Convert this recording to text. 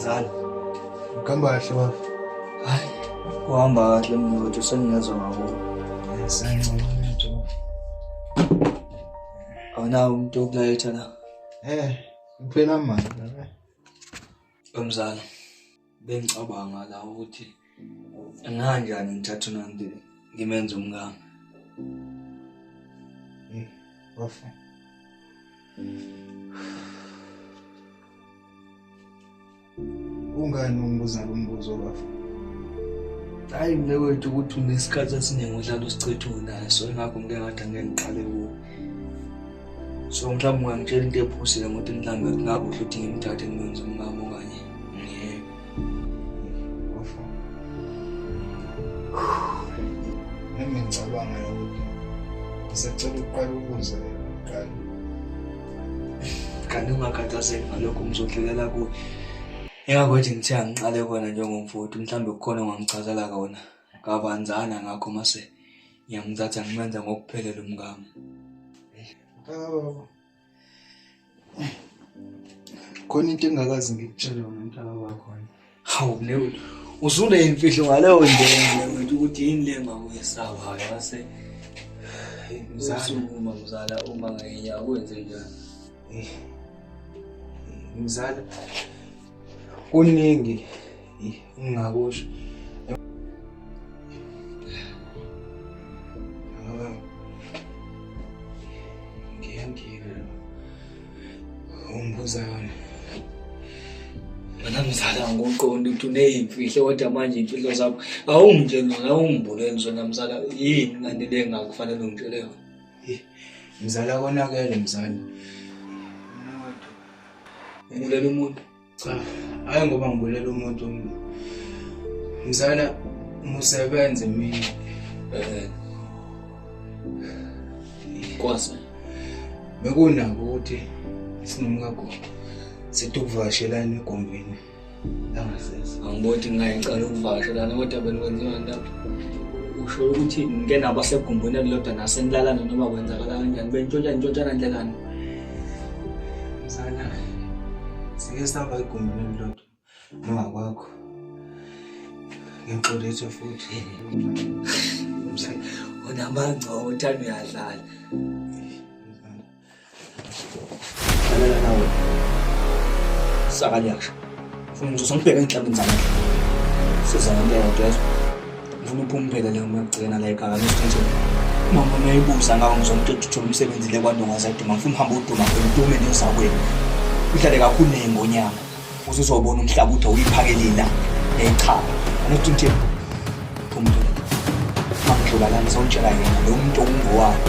Mzala. Kuhamba kahle baba. Hayi, kuhamba kahle mnewethu sengiyezwa ngakuwe. Sancane nje. Awunawo umuntu wokulayetha la. Kuphela manje. Mzala, bengicabanga la ukuthi nganjani ngithatha uNandi ngimenze umkami. Bafo. Kungani ungibuza lo mbuzo bafo? Hayi mnewethu ukuthi unesikhathi esiningi uhlala usichitha unaye so ingakho ngike ngathi angeke ngiqale kuwe. So mhlawumbe ungangitshela into ephusile ngokuthi mhlawumbe kungakuhle ukuthi ngimthathe ngimenze umkami okanye ngiyeke. Bafo. Nami ngicabanga ukuthi ngisacela ukuqala ukubuza kuqala. Kanti ungakhathazeki ngalokho ngizodlulela kuwe. Ingakho nje ngithe angiqale kona njengomfowethu mhlawumbe kukhona ongangichazela kona kabanzana ngakho mase ngiyamthatha ngimenza ngokuphelele umkami. Mntaka baba. Khona into engingakaze ngikutshele yona mntaka baba khona. Hawu mnewethu, usuneyimfihlo ngaleyo ndlela mnewethu ukuthi yini le engakuyesabayo ngase Mzala. usukuma mzala uma ngenyawo kwenze njani? Mzala. Kuningi engingakusho. Ngiyangika lo. Ungibuza yona. Wena mzala ngokuqonda ukuthi uneyimfihlo kodwa manje iy'mfihlo zakho awungitsheli zona awungibuleli zona mzala yini kanti le engakufanele ungitshele yona? Mzala konakele mzala. Ubulela umuntu? Cha, hayi ngoba ngibulela umuntu. Mzala musebenze mina. Kwase. Bekunako ukuthi sinomkagogo sithi ukuvakashelana egumbini langasese. Angiboni ukuthi ngingayicala ukuvakashelana kodwa benikwenziwa lapho. Usho ukuthi ngike nabo segumbini elilodwa nasenilalana noma kwenzakala kanjani bentshontshana ntshontshana ndlelani. Mzala, sike saba egumbini elilodwa nongakwakho. Ngixolise futhi. Mzala, Unamangcobo uthanda uyadlala. mzala. Lalela nawe. Sakanyasha. Ufuna ngizongibheka enhlambeni zamehlo. Siza ngento eyodwa yezwa. Ngifuna uphume phela le ngiyokugcina la ekhaya ngisitshela. Mama uyayibuza ngawo ngizomtshela ukuthi uthola umsebenzi le kwaNdonga zeduma. Ngifuna uhambe uduma phela udume nozakwenu. Uhlale kakhulu ney'ngonyama. Uze uzobona umhlaba ukuthi awuyiphakelile la. Yayichaba. Anokuthi ngithini? Phuma phela. Mangidlula la ngizomtshela yena lo muntu ongowami.